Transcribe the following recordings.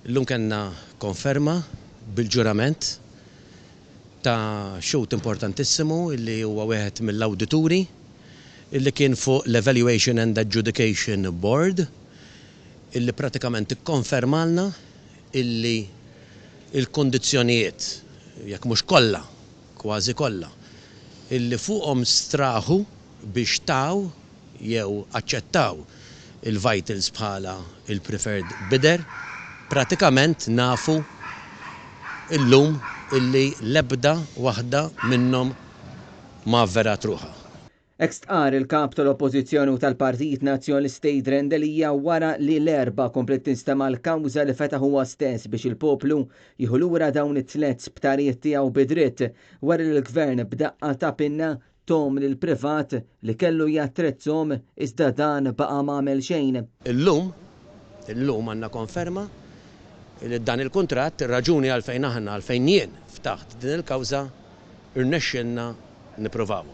Illum kellna konferma bil-ġurament ta' xhud importantissimu li huwa wieħed mill-awdituri illi kien fuq l-Evaluation and Adjudication Board illi pratikament ikkonfermalna illi il-kundizzjonijiet, jekk mhux kollha, kważi kollha, illi fuqhom straħu biex taw jew aċċettaw il-Vitals bħala il-preferred bidder, pratikament nafu illum illi l-ebda waħda minnhom ma avverat ruħha. Hekk stqarr il-Kap tal-Oppożizzjoni u tal-Partit Nazzjonalista Adrian Delia wara li l-Erbgħa kompliet tinstema' l-kawża li fetaħ huwa stess biex il-poplu jieħu lura dawn it-tlett sptarijiet tiegħu bi dritt wara li l-Gvern b'daqqa ta' pinna thom lill-privat li kellu jattrezzhom iżda dan baqa' m'għamel xejn. Illum, illum għandna konferma li dan il-kuntratt, ir-raġuni għalfejn aħna, għalfejn jien ftaħt din il-kawża, irnexxielna nippruvawhom.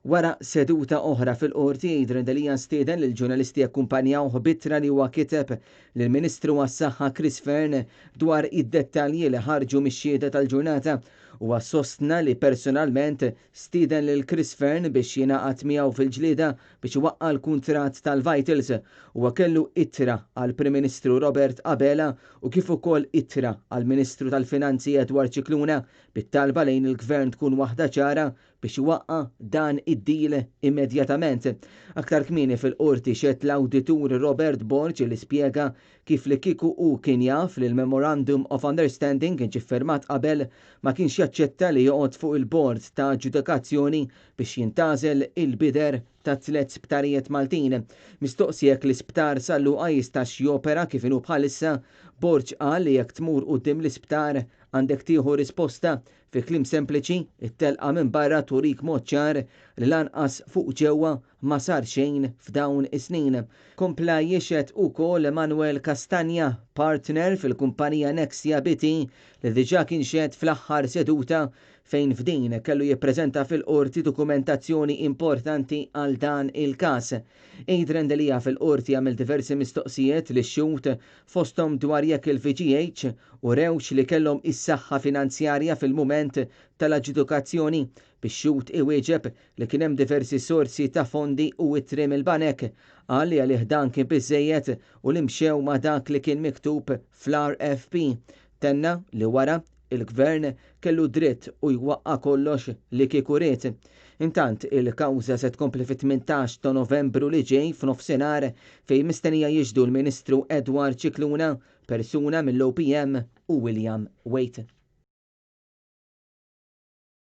Wara seduta oħra fil-Qorti, Adrian Delia stieden lill-ġurnalisti jakkumpanjawh b'ittra li huwa kiteb lill-Ministru għas-Saħħa Chris Fearne dwar id-dettalji li ħarġu mix-xhieda tal-ġurnata. Huwa sostna li personalment stieden lil Chris Fearne biex jingħaqad miegħu fil-ġlieda biex iwaqqa' l-kuntratt tal-Vitals. Huwa kellu ittra għall-Prim Ministru Robert Abela u kif ukoll ittra għall-Ministru tal-Finanzi Edward Scicluna bit-talba lejn il-Gvern tkun waħda ċara biex iwaqqa' dan id-deal immedjatament. Aktar kmieni fil-Qorti xehed l-Awditur Robert Borg li spjega kif li kieku hu kien jaf li l-Memorandum of Understanding kien ġie ffirmat qabel ma kienx jaċċetta li joqgħod fuq il-bord ta' aġġudikazzjoni biex jintgħażel il-bidder tat-tlett sptarijiet Maltin. Mistoqsi jekk l-Isptar San Luqa jistax jopera kif inhu bħalissa, Borg qal li jekk tmur quddiem l-isptar għandek tieħu risposta. Fi kliem sempliċi, it-telqa minn barra turik mod ċar li lanqas fuq ġewwa ma sar xejn f'dawn is-snin. Kompla jixhed ukoll Manuel Castagna, partner fil-kumpanija Nexia BT li diġà kien xehed fl-aħħar seduta fejn f'din kellu jippreżenta fil-Qorti dokumentazzjoni importanti għal dan il-każ. Adrian Delia fil-Qorti għamel diversi mistoqsijiet lix-xhud fosthom dwar jekk il-VGH urewx li kellhom is-saħħa finanzjarja fil-mument tal-aġġudukazzjoni, bix-xhud iwieġeb li kien hemm diversi sorsi ta' fondi u ittri mill-banek. Qal li għalih dan kien biżżejjed u li mxew ma' dak li kien miktub fl-RFP. Tenna li wara, il-Gvern kellu dritt u jwaqqa' kollox li kieku ried. Intant, il-kawża se tkompli fit-18 ta' Novembru li ġej f'nofsinhar fejn mistennija jixhdu l-Ministru Edward Scicluna, persuna mill-OPM u William Waite.